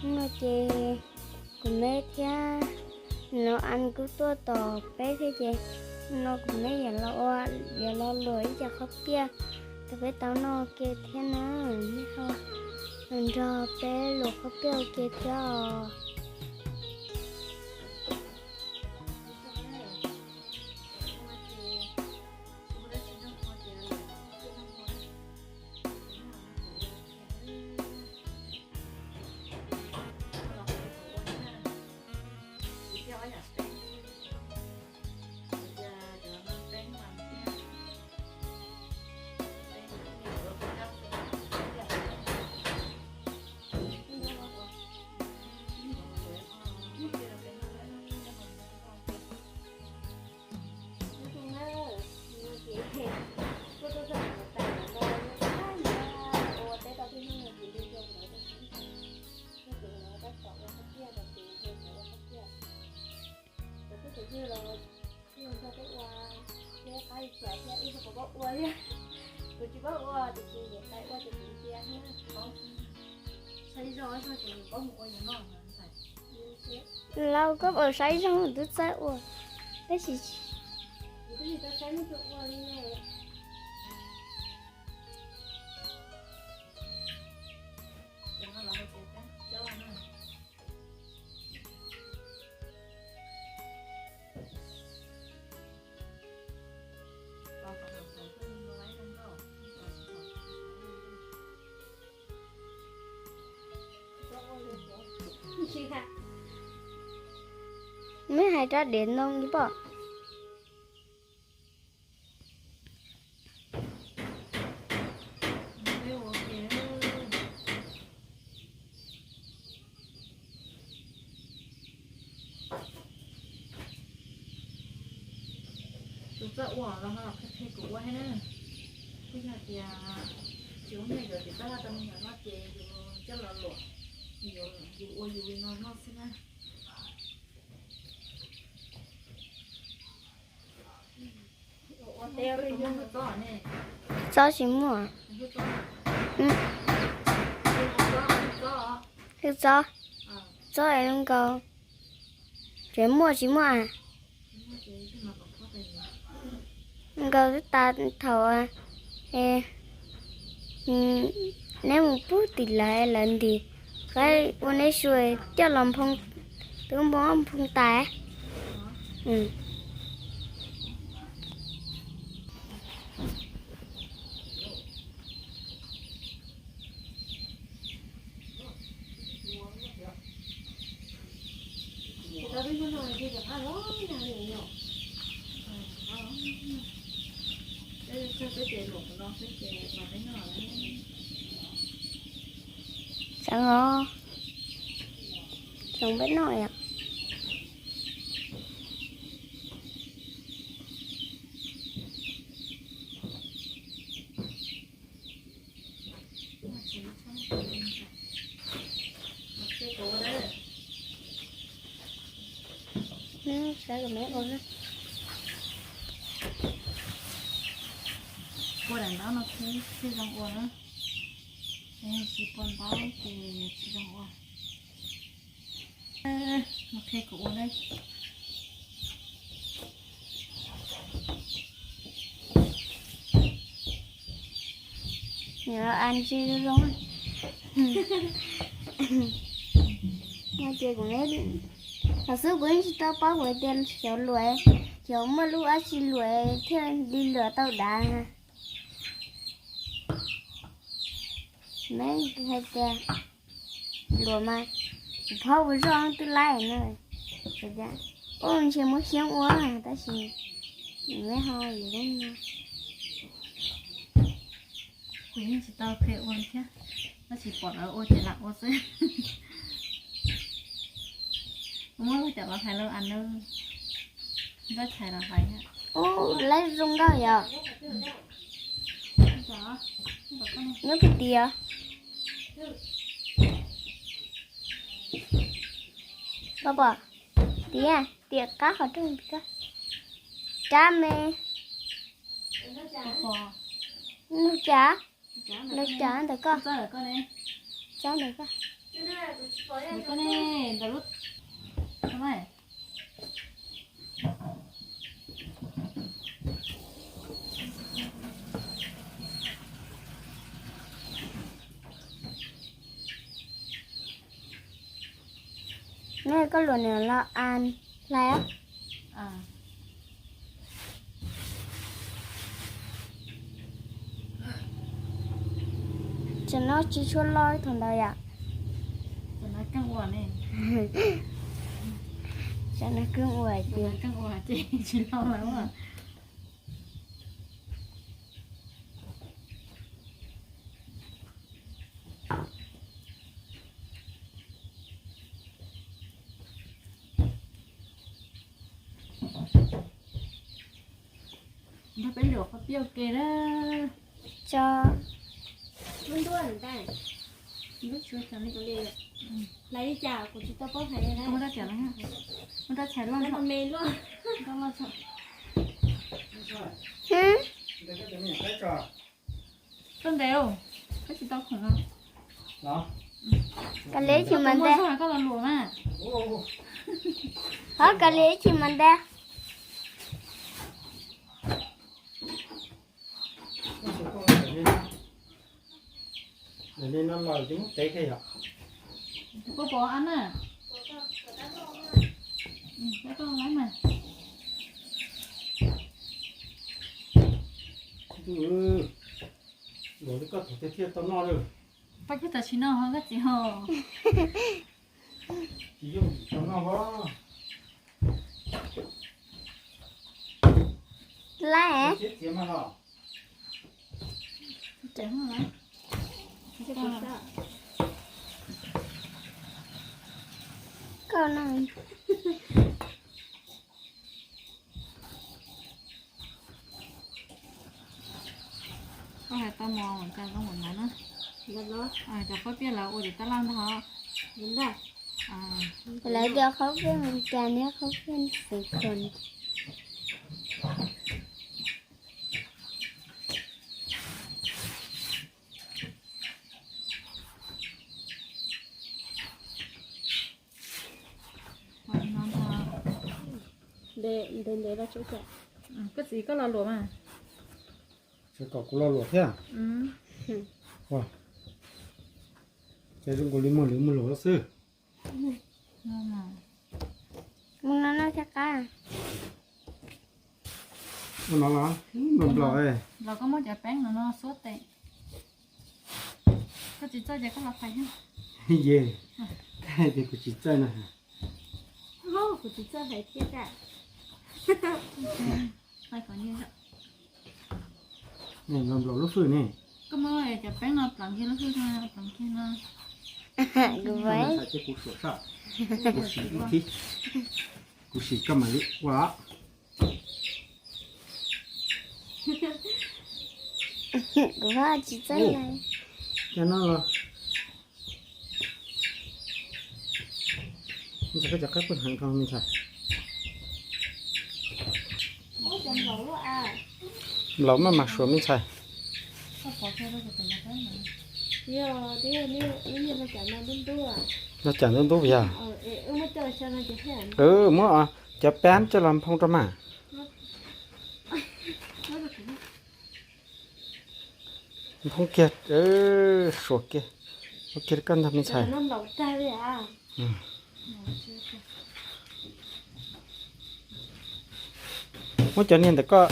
No ces kuv me thiab no An kuj tuaj tos peb thiab ces no kuv me yuav los ua, yuav los luam ib co qhob piaj rau peb tau noj ua ke thiab na. Nej ho los nrog peb luam qhob piaj ua ke thiab os. Lauj, koj ua saib zoo twb txawj ua, tab sis Neb hais rab diav ntoo ib pob. Tus txawj ua los ho los qhia qhia kuv ua thiab na. Kuj yog tias tsis ua nyiaj yuav tim txaj tau me nyuam noj ces yus coj los luam, yus ua yus li no noj xwb na. Txob tsis muaj. Hwj txob, txob es zoo nkaus, tseem muaj tsis muaj a? Nkaus twb tas thaum neb mus pub tim lawv, lawv ntim, qaib ua neb su coj los nphoo, twb nphoo nphoo tas. Tseev os, tseev peb noj yom. Saib kom me ua na. Ua daim ntaub no thiaj zoo ua na. Tsis pom ntaub ces tsis zoo ua. Mus qhia kuv ua na. Nws ntsis zoo. No ces kuv, thaum xub kuv yeej tsis tau paub kuv tias xyov luam, xyov muaj lub dab tsi luam thiaj li luam tau dav. Neb hais tias luam mas tsis phob ua zoj twb laib no. Ua ntshe muab xyoob ua tab sis neb ho yuav lub no. Kuv yeej tsis tau qhia ua thiab, tab sis pom lawv ua ces lam ua xwb. Muab cov los hais lauj, a, neb txhais los hais. Ub, lawv zoo nkauj yom. Nyob pem tias, pom pom tias, tias qab qhov rooj, rab me, nug cas, nug cas ntawm koj, rab ntawm koj. Mus koj ne, ntawm lub, ne koj luam niam los an hlais. Tam no tsis tshua loj thaum ntawd yom. Tam no keej ua ces tsis loj lawm. Nrog peb luam qhov pib ua ke na. Tso. Lub ntuj ntag. Lub tsuav li. Hlais li cas kuv tsis tau paub hais li. Muab rab txhais loj, muab rab txhais loj, me loj. Koj ntes, koj tsis tau khoom no. Kav liam ib chim mas ntes. Koj los luam mas. Ho kav liam ib chim mas ntes. Daim li no los ces muab tev kiag yom. Puas pom ab na? Tab koj laib mas. Luam li koj thaum twg thiaj tau noj lawm? Pab kuj tau tsis noj ho koj txiv ho. Tsis yooj yim tau noj os. Laib. Siab txiav mas los. Koj no. Koj hais tau mos cas zoo npaum ntawd na. Cov qhaub piaj lawv ua tim tab laj ntag. Lawv cov qhaub piaj Meskas neb qhaub piaj xeev khuam. Koj txiv koj lo luam mas. Tseem kom kuv lo luam thiab. Ces zoo nkaus li muag lwv muag luam xwb. Mus no no thiaj qab. Ua no los nplaum nplaum. Los koj muab cov peeb no no xuab tes. Koj tsis txawj ces koj los fais thiab. Yes, ces kuv tsis txawj no. Kuv tsis txawj hais thiab. Nplaum nplaum lub hwj ne. Koj muab cov peeb no pleev kiag lub hwj no, pleev kiag no. Kuv suam saj, kuv sim ib thib, kuv sim koj mam li ua. Kuv tsis txawj hais. Cov no los me ntxhais, koj cov qaib pheej heev dhau me ntxhais. Nplaum maj mam suav me ntxhais. Los cam ntub ntub yog. Muab cov peeb coj los nphoo rau mas. Nphoo kiag, suav kiag, ua kiag koj ntag me ntxhais. Muab cov niag ntawm koj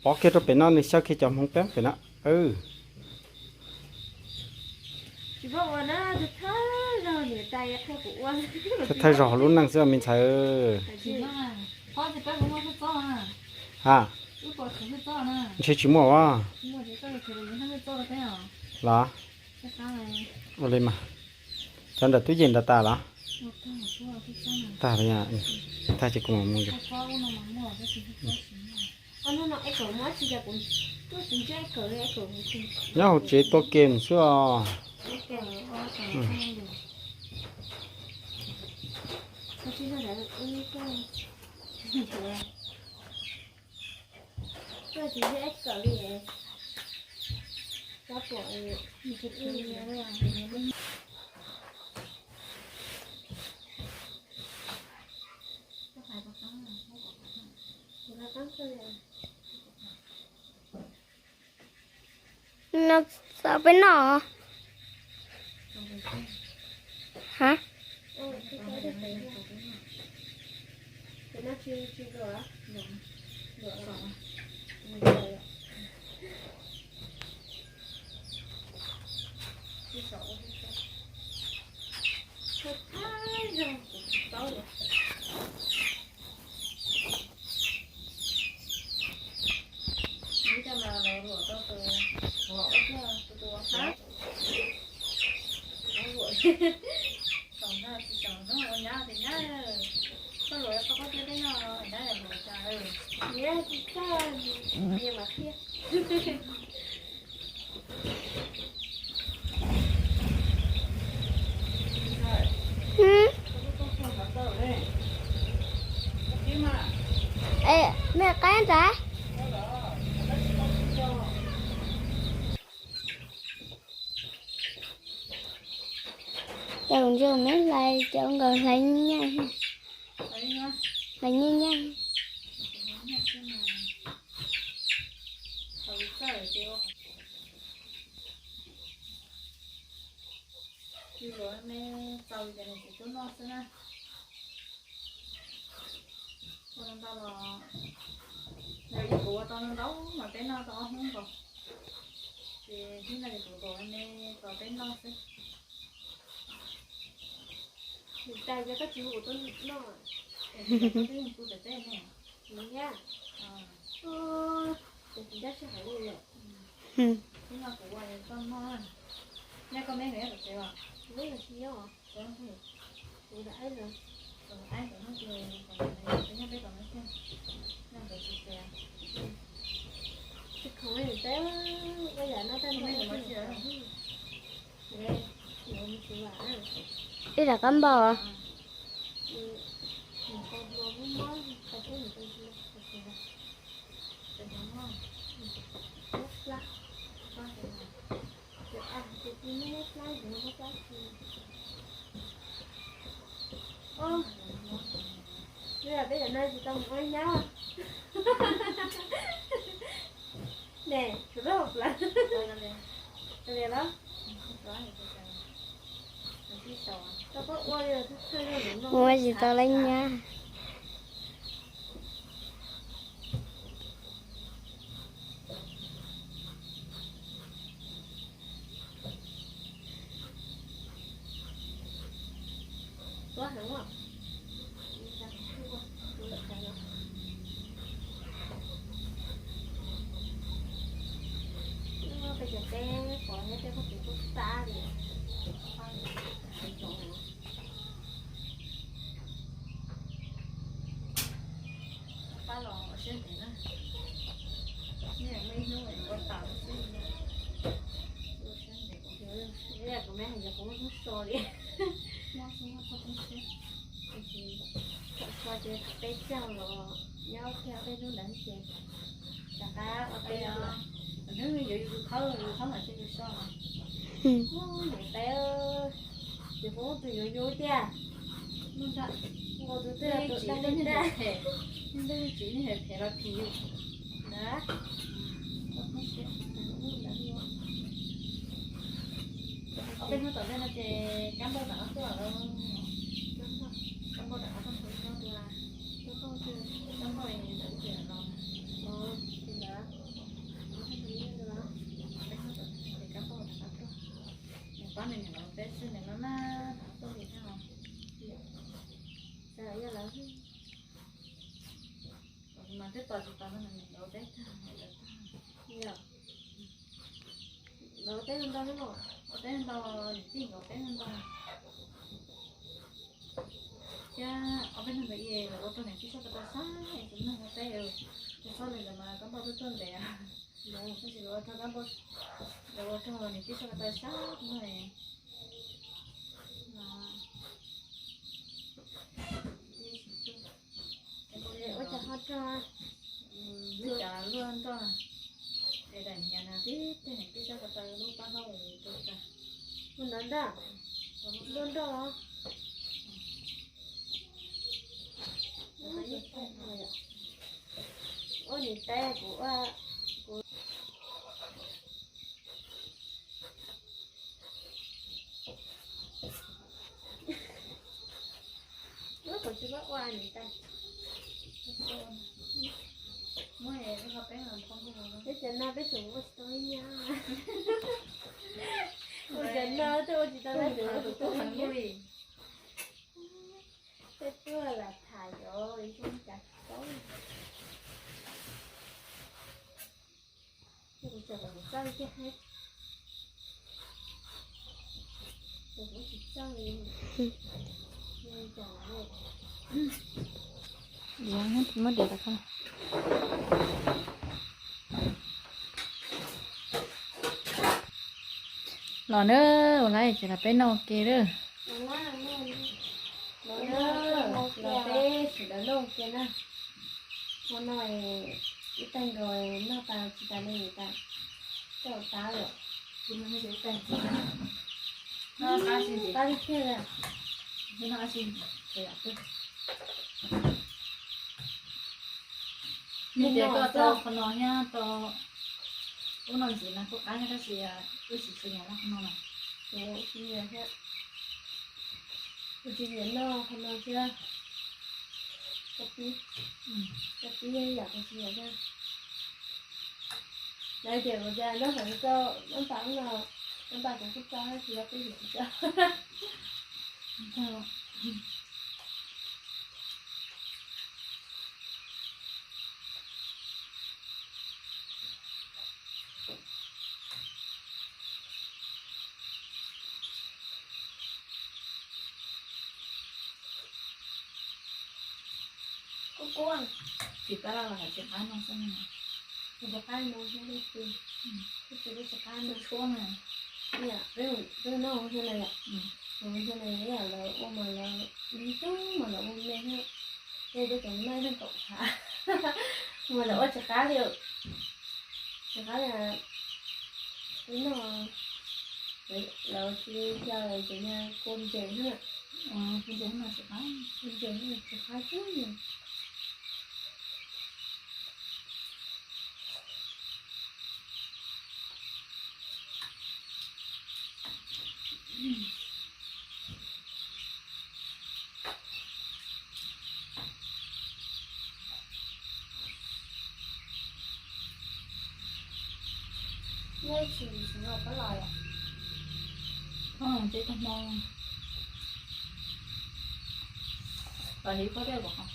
pov kiag rau pem no, nws xyaw kiag cov hmoov peeb pem no. Thawj thawj zaug lub neej xwb me ntxhais. Ha, ntshe tsis muaj os. Los, ua li mas, cov ntawm tub yeej ntawd tas los? Tas li, tag ces kuv mam mus yom. Nyob hauv tsev tua kem xwb os. Txaus peb noj. Ha? Mej qab ntag. Cov ntses meb hlais cov nkaus hlais nyaj nyaj, hlais nyaj nyaj. Ua ntau los, yog kuv ua tau ntau mas peb noj tau ob hnub nkaus, ces hnub no ces kuv luam me kom peb noj xwb. Tais yog koj tsis hu kuv tuaj noj. Twb yog kuv pem teb ne. Kuv thiaj, ces kuv ncaj sij hawm li lawm. Hnub no kuv ua tau noj. Nyob koj meb nyob tom tsev os? Meb los tsis nyob os. Kuv lam aib lawm. Aib tom no ces kom nyob peb tom no thiab. Nyob tom tsev. Tsis khoom li teb, ua yam no tag nrho. Ib rab qab npauj. Peb cov no tsis tau mus ua nyab. Ne, tshuav lub hauv plawv. Ua tsis tau lawv nyab. Peb cov teb pom thiab tej pob kws kuj xab li. Pab los ua siab ntev na. Nej muaj ib hnub ua tas xwb. Ua siab ntev. Kuv me hais yog kuv muaj hnub so li. Muaj hnub muaj txoj hnub siab. Thaum so ces thaum peb caug los nyob kiag ob peb hnub ntawd ces rov qab ua teb os. Hnub yuav yus khawb yus khawb mas ces yus so. Niam tais, ces kuv tus yuav yus tiag. Nqua tus twg tus dag li dag. Ntej tsis nej phem los phim yus na. Ob peb hnub tom ntej no ces kab npauj rov qab tuaj. Kab npauj rov qab tuaj nrog ib nyob dua. Kab npauj ntawm ub ces los. Ob peb hnub tom ntej no ces kab npauj rov qab tuaj. Nws pab nws niam lawv peb xwb, nws maj maj rov qab tuaj li thiab os. Xav yog lawv mas twb tos tsis tos no, nws ua teb tag, lawv tag. Lawv ua teb ntau ntau, ua teb ntau, niam tij nkawd ua teb ntau ntau. Thiab ob peb hnub ntawd lawv ua rau niam tij sab ko taw sab es tus neeg ua teb, tus txhob li ntawd mas kab npauj twb tuaj ntev. Tab sis lawv ua rau kab npauj, lawv ua rau niam tij sab ko taw sab no. Ua cas ho rog? Lub cav luaj nroj, es daim hniav no tib teg tib sab ko taw lub pab hauj rau tag. Ua ntawd ntag, luaj nroj os. Ua niam tais kuv ua, kuv. Peb ua nws tas. Peb cov no peb tseem ua tsis tau nyab. Ua cov no twb ua tsis tau, peb tuaj lam tham cov zoo cas tau. Kuv txawj tiag thiab. Kuv tsis txawj li. Muab diav tas kho. Los na, ua laiv ces los peb noj ua ke lawm. Los peb sawv daws noj ua ke na. Hmo no ib tag nkaus noj tas tsis tas li tas, coj tab lawm. Qab tiag tiag li. Nws tias koj tau qhov no thiab tau ub no ntxiv mas kuj qab thiab tab sis wb tsis tshua nyiam noj qhov no mas. Kuv tsis nyiam thiab. Kuv tsis nyiam noj qhov no thiab. Koj pib, koj pib yam kuv tsis nyiam thiab. Lawv tias kuv tias noj qhov no, noj tas no, noj tas kuv kuj tso, tsis tau peb tsis tso. Kuv kuv tsis pab los hais tsis qab no xwb. Tsis qab no xwb, tsis qab no. Tshuab na. Peb noj hauv xyoo na yom, hauv xyoo na yom, lawv ua mas lawv ib xyoo mas lawv ua me thiab. Tej peb cov noj ib leeg kaum tshav mas lawv ua tsis qab li. Tsis qab li, peb noj, lawv tsis cia lawv cov niag kua ntses na. Kua ntses no tsis qab, kua ntses no tsis qab tib li. Neb tsis tsis noj pob los yom? Ces tag hmo los hiv pob dej kom qos.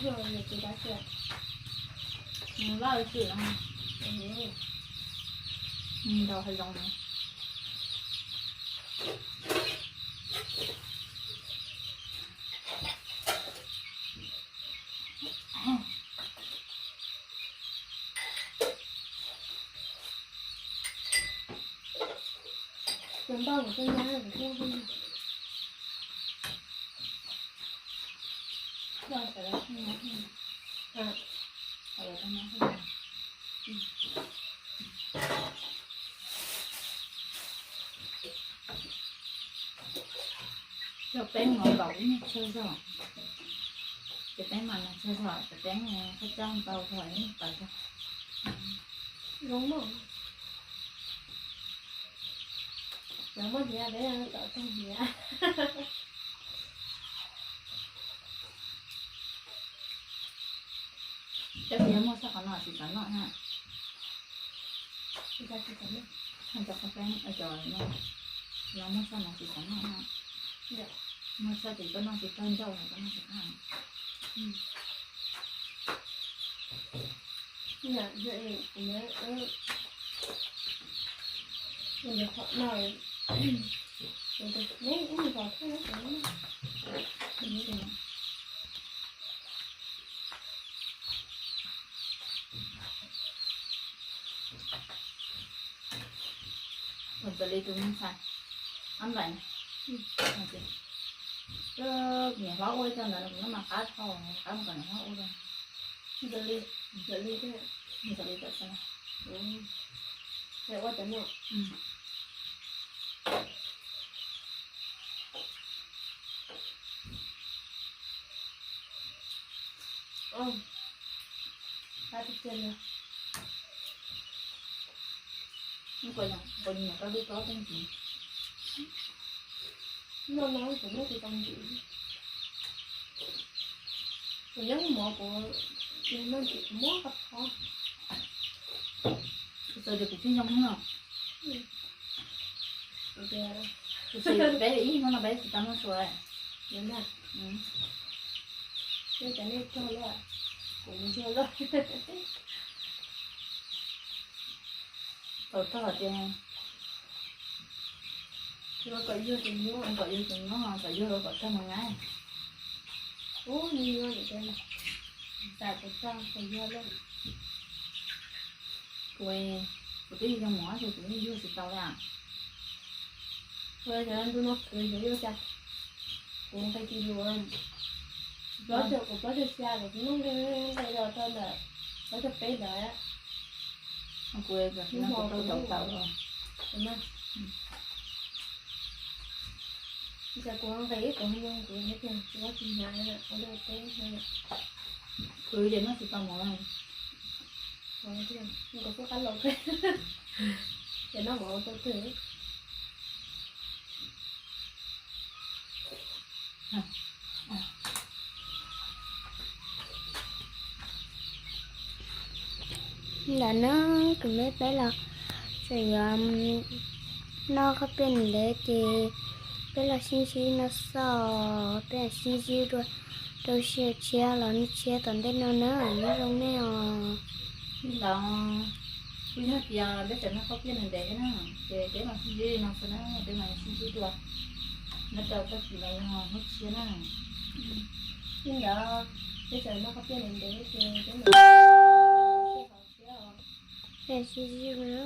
Yog yog tsis dab tsi, nws laj ua tsis no, nws ntaus hav zoov no. Tus npauj kuv tuaj nyab kuv tuaj hu. Cov peeb no laus ib nyuag tsawg zog, cov peeb mas tsawg zog, cov peeb qab coj ntau zog ib nyuag tawv zog. Zoo mog. Cov muaj hniav peb tom tag hniav. Cov hniav muaj txog qhov no tsis txaus noj na. Cov qhov peeb cov no muaj txog no tsis txaus noj na. Muaj txog ces koj noj tsis tag ncauj los koj noj tsis tag. Tus Ntxawm Lis tus me ntxhais, ab nplaim, niam hlob ua ib co ntawd los kuv noj mas qab dhau, qab mus kom niam hlob ua rau. Ntxawm Lis, Ntxawm Lis, Ntxawm Lis tam sim no ua cov no. Qab tiag tiag li. Nws kuv nyiam koj lub tob tej ntxiv. Noj no kuv muab tsis tau ntxiv. Kuv nyob hauv mov kuv noj ntsis kuv muab koj thov. Kuv txawm tias kuv tsis zoo no. Kuv tsis, peb ib hnub no peb tsis tau noj sua. Yog na, nej cov nej cog lawm, kuv mus cog lawm. Tau tog tias, kom yug tus nyuaj, kom yug tus nyuaj, kom yug los kom tag mus na. Ub, nyuaj nyuaj, xav kom tag kom yug lawm. Kuv, kuv twb yog mov ces kuv yeej yug tsis tau li. Kuv xyov ntu no khwv xyov yuav cas, kuv nqe kis lus plaub caug, kuv plaub caug xya kuv twb muab nqe los rau ntawm plaub caug peb ntawd. Kuv, kuv tau tau los. Cas kuv nqe ib kuv hais kuv tsis hnav, kuv lub teb hnav. Kuv ces noj tsis tau mov. Kuv kuj qab los, ces noj mov ua tau twg. Ntawm no kuv me peb los tseem yuav noj khaub piaj ntev ces peb los sib ntsib no xwb, peb los sib ntsib dua rau sij hawm tshiab los hnub tshiab tom ntej no na, nyob zoo nej os. Ib los kuj yog tias peb tseem noj khaub piaj ntev ntev na, ces peb mam sib ntsib no xwb na, peb mam sib ntsib dua nyob rau tag kis los yog hnub tshiab na. Ib ntawd peb tseem noj khaub piaj ntev ntev ces peb mam sib ntsib thiab os. Peb sib ntsib na.